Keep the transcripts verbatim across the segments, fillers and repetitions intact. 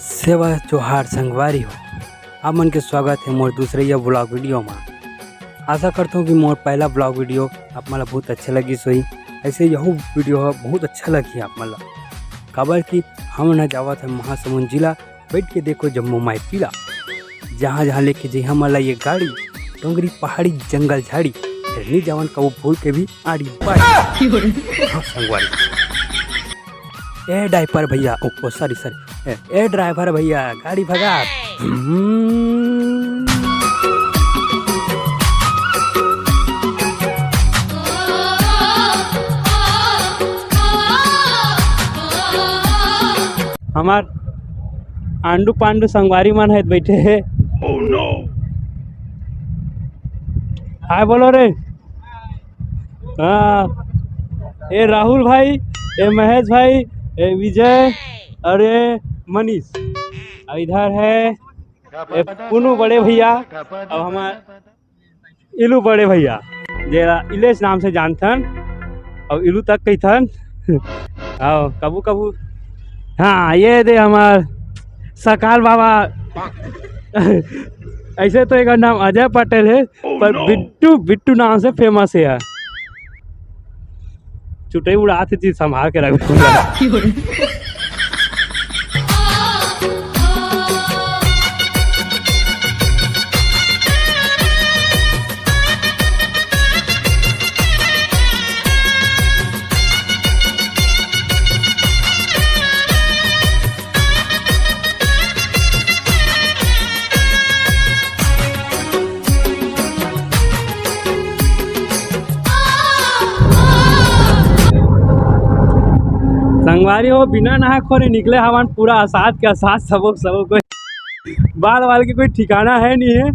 सेवा जोहार संगवारी हो, आप मन के स्वागत हे मोर दूसरइया vlog video मा। आशा करथों कि मोर पहला vlog video आप मन ला बहुत अच्छा लगिस होही। ऐसे यहू video ह बहुत अच्छा लगही आप मन ला, काबर कि हमन ह जावत हन महासमुंद जिला, बइठ के देखो जम्मो माई पीला। जहाँ जहाँ लेके जइहा मन ला ये गाड़ी, डोंगरी पहाड़ी जंगल झाड़ी, फेर नी जावन कबो भूल के भी आड़ी बाड़ी। हाँ संगवारी। ए diaper भैया, ओ, ओ, sorry, sorry, ए, ए driver भैया, गाड़ी भगा। हम्म। हमार आंडू पांडू संगवारी मन हे बइठे हे। हाय बोलो रे। हाँ, ए राहुल भाई, ए महेश भाई, ए विजय और ए मनीष। और इधर है ए पुनू बड़े भैया, और हमार इलू बड़े भैया, जेला इलेश नाम से जानथन, और इलू तक कहिथन। हाँ, कबू कबू। हाँ, ये दे हमार सकाल बाबा। ऐसे तो एकर नाम अजय पटेल हे, पर बिट्टू, बिट्टू नाम से famous हे यार। चुटई उड़ात हे जी, संभाल के रख। संगवारी हो, बिना नहा खोरे निकले हवन, पूरा असात के असात, सबो सबो कोई, बाल वाल के कोई ठिकाना है नहीं है।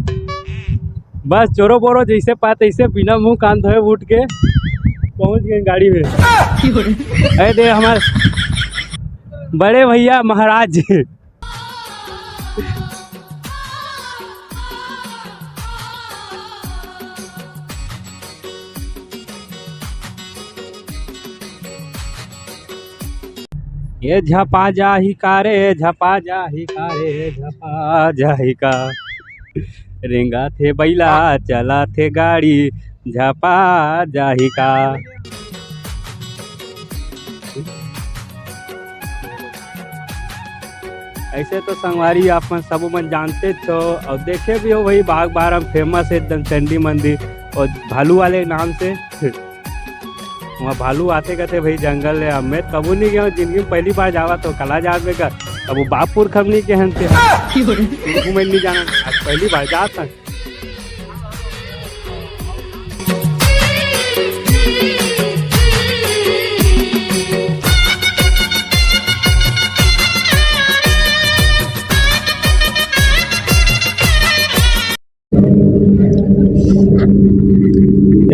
बस चोरो बोरो जैसे पाए तैसे बिना मुंह कान धोए उठ के पहुंच गए गाड़ी में। अरे दे हमारे बड़े भैया महाराज जी। ये झपा जाही का रे, झपा जाही का रे, झपा जाही का। रेंगा थे बैला, चला थे गाड़ी, झपा जाही का। ऐसे तो संगवारी आप मन सबो मन जानते हो और देखे भी हो भाई, बाग बारम famous है एकदम चंडी मंदिर और भालू वाले नाम से। वहाँ भालू आते कहते भाई जंगल ले, अब मैं कबू नहीं गया हूँ जिंदगी में, पहली बार जावा तो कला जात में का, अब वो बाप पुरख हम नहीं के हन ते। मैं नहीं जाना, आज पहली बार जात हन।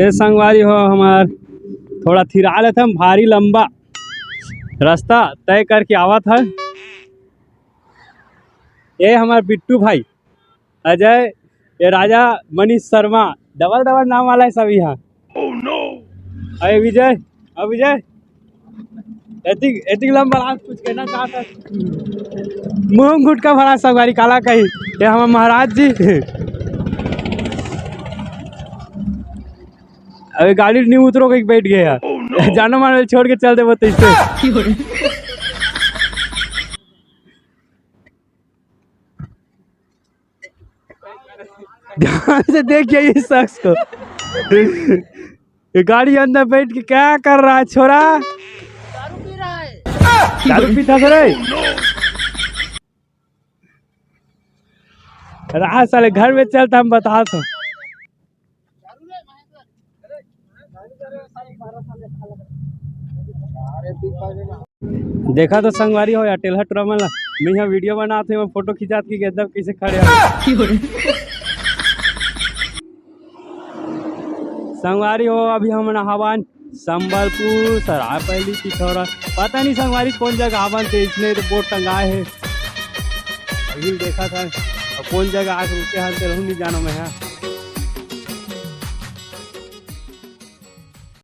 ए संगवारी हो हमार, थोड़ा थिरा लेथन, भारी लंबा रास्ता तय करके आवत है। ये हमार बिट्टू भाई, अजय, ये राजा मनीष शर्मा, double double नाम वाला है सब यहाँ। अरे विजय, अब विजय, एतिक, एतिक लंबा राज कुछ कहना चाहता है? मुंह गुटका भरा सब गाड़ी काला कही, ये हमार महाराज जी। अबे गाड़ी नहीं उतरो, कहीं बैठ गए यार। जानो मानो छोड़ के चल दे, वो तो इससे। ध्यान से देखिए इस शख्स को। ये गाड़ी अंदर बैठ के क्या कर रहा है छोरा? दारू पीता था रे। रहा साले, घर में चलता, हम बता तो। देखा तो संगवारी हो यार, टेलहा टुरा मन ला मैं यहाँ वीडियो बनात हूँ, फोटो खिंचात कि एकदम कैसे खड़े हो। संगवारी हो, अभी हमन हवन संबलपुर सरायपल्ली पिथौरा, पता नहीं संगवारी कौन जगह हवन, ते इसने तो बोर्ड टंगाए है, अभी देखा था। अब कौन जगह आके रुके हन, तेलहू नहीं जानो मैं, हाँ।